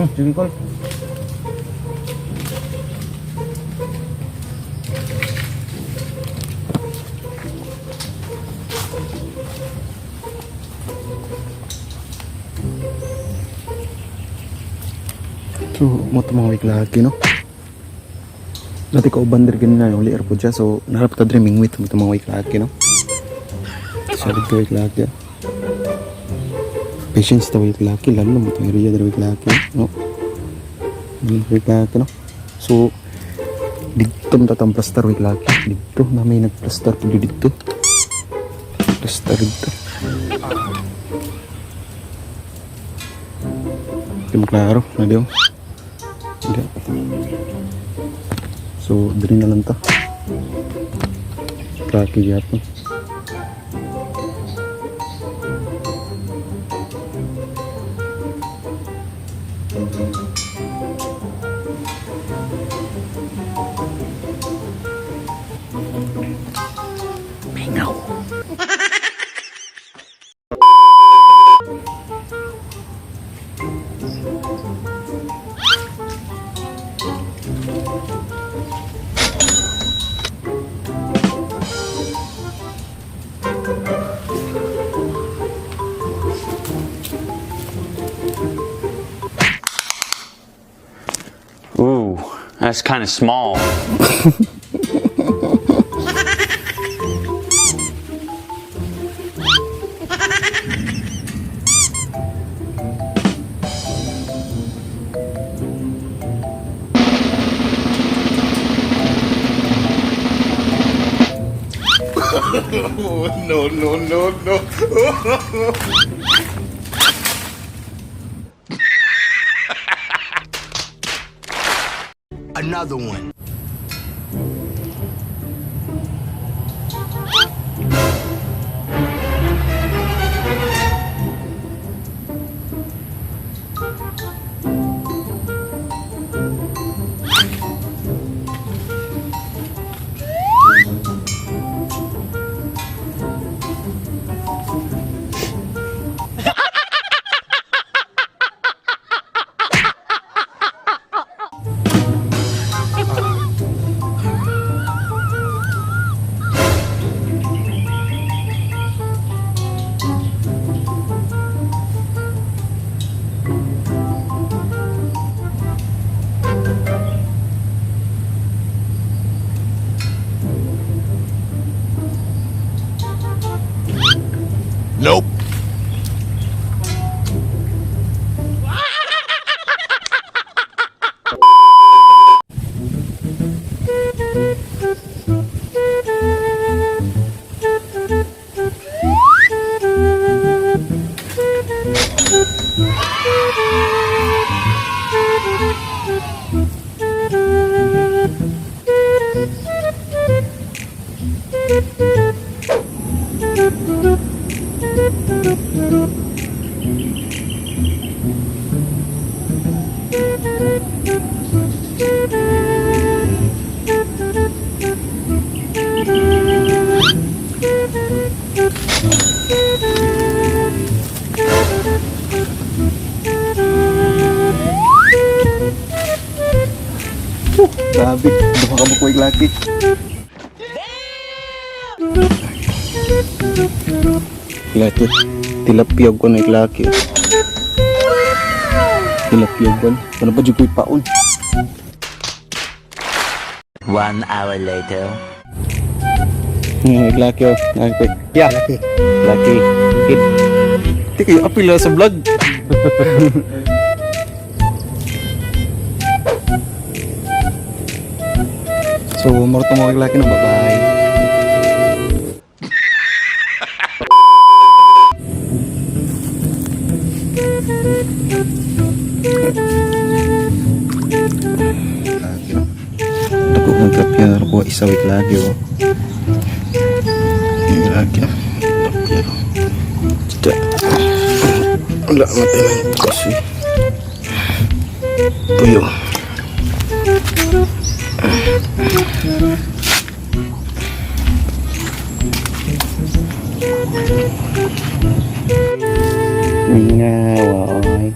Sige, call. So, mo to mga wiklaki, no? Dati ko uban dir ganina yung lier po siya. So, narap ta dreaming with mo to mga wiklaki, no? So, dito wiklaki. Patience ta wiklaki, lalo na mo itong area dir wiklaki, no? Wiklaki, no? So, dito mo tatang plaster wiklaki. Dito, na may nagplaster po dito. Plaster dito. Hindi mo klaro, na diyo. Hindi. So, diri na lang ta. Klaki gyapon. Mingaw. Ooh, that's kind of small. No, no, no, no. Another one. Nope. Grabe, duha ka mo laki. Laki. Tilapia ko na laki. Tilapia ko. Ano pa jud ko'y paon? 1 hour later. Laki oh. Laki. Yeah. Laki. Laki. Kid. Di kayo apil sa vlog. So, moro to mga laki no. Bye-bye. Laki no. Dako ng tilapia na ko isa week lagi oh. Lagi na. Tilapia no. Tidak. Wala matay na yung kasi. Puyo. Mingaw, oy.